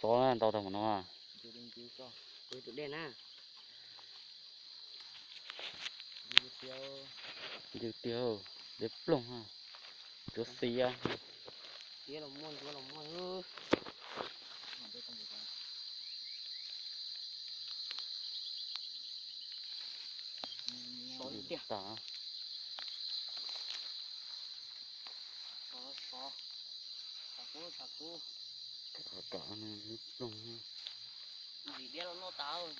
Tod ntau tag mus no. Tus dej na. Ncw tiag, dej ploog, tsuav xiav. Tiab los muaj, ntsuab los muaj. Sov tiag. Sov, sov. Sov kub, sov kub. Kom nws ploog. Ntxim tiab los noj tas.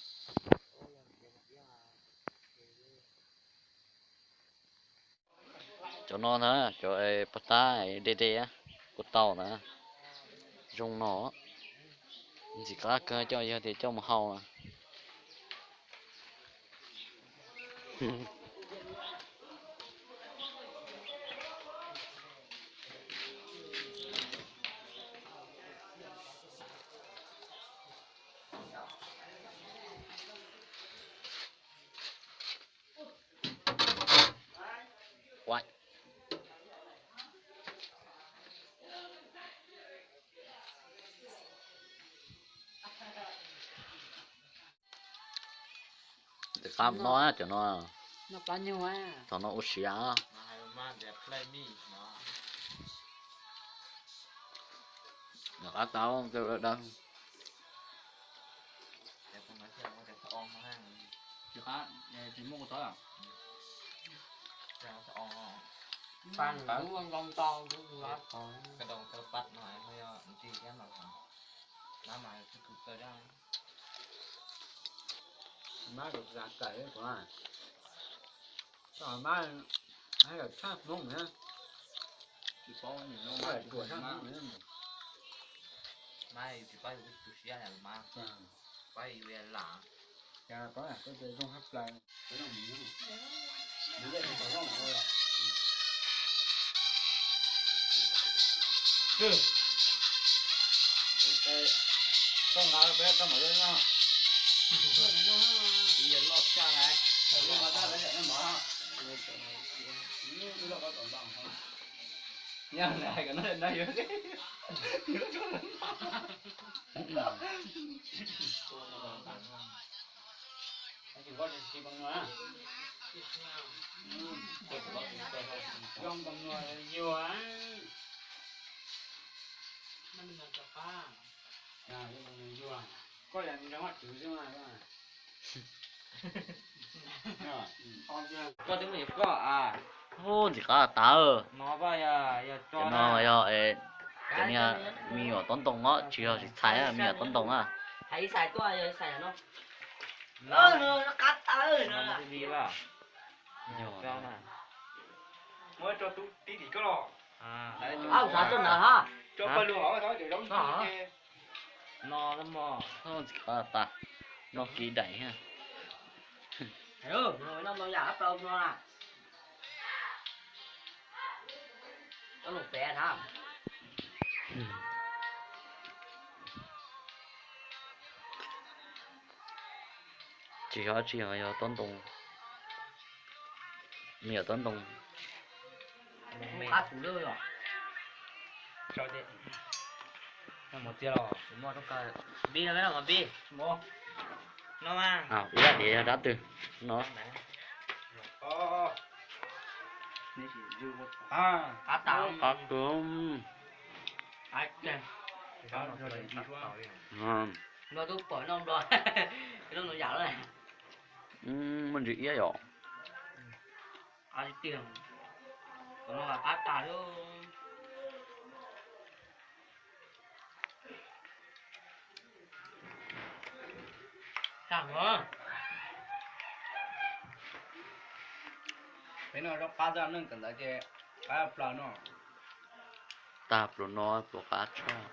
Cov no na, cov paj tab dej dej, kuj tau na. Zoo no, ntxim qab kawg coj, yog tias coj mus hau na. Ntxim qab no cov no, thaum no ua siav. Qab tau da. Mab rau zas kawm, koj mab hais lawm tshaj Hmoob na. Tsis paub, tshaj Hmoob na. Mab tsis paub yus tu siab los mas, paub yus lam. Cas paub koj tias zoo hab plaws. Koj nqa peb tau mov no. Loj tshaj lawm. Nyob nqa kom no no yog. Tsis nqa tsis nqa no. Zoo nkaus no yuag. Yuag. Koj yog nrog maj tswv xwb mas. Koj twb muaj yog koj a. Ub, ntxim qab tas. No yog, cov no yog cov niag me nyuam tob ntoo os, tsis yog tsis txhais, me nyuam tob ntoo na. Hais ib xais tuaj, yog ib xais no. Qab tas. Muab rau tub tib tim koj los. Au, xav tuaj ntawd ha. Rau pawg lug hauv, xav cov zaub ntxi ces. No, ntxim qab tas, noj kiv daim. Noj ntau yam qab plaub no na. Cov lus pem na. Tsis yog, tsis yog, yog tob ntoo. Me nyuam tob ntoo. Qab tus lwj os. Mus txiag los mus rau kawg. Npib no, npib. No mas. Ib yam tias yog dab twg no. Qab tas. Qab tus. Nplog tub pom no nplog. Nplog no yam lawm. Muaj ntsis iab yom. Qab tiag. Qab no qab tas lawm. Tag os. Peb no zaub qab tag neeg kawm ntawv ces qab plaws no. Tag pluas no pluas qab tshaj.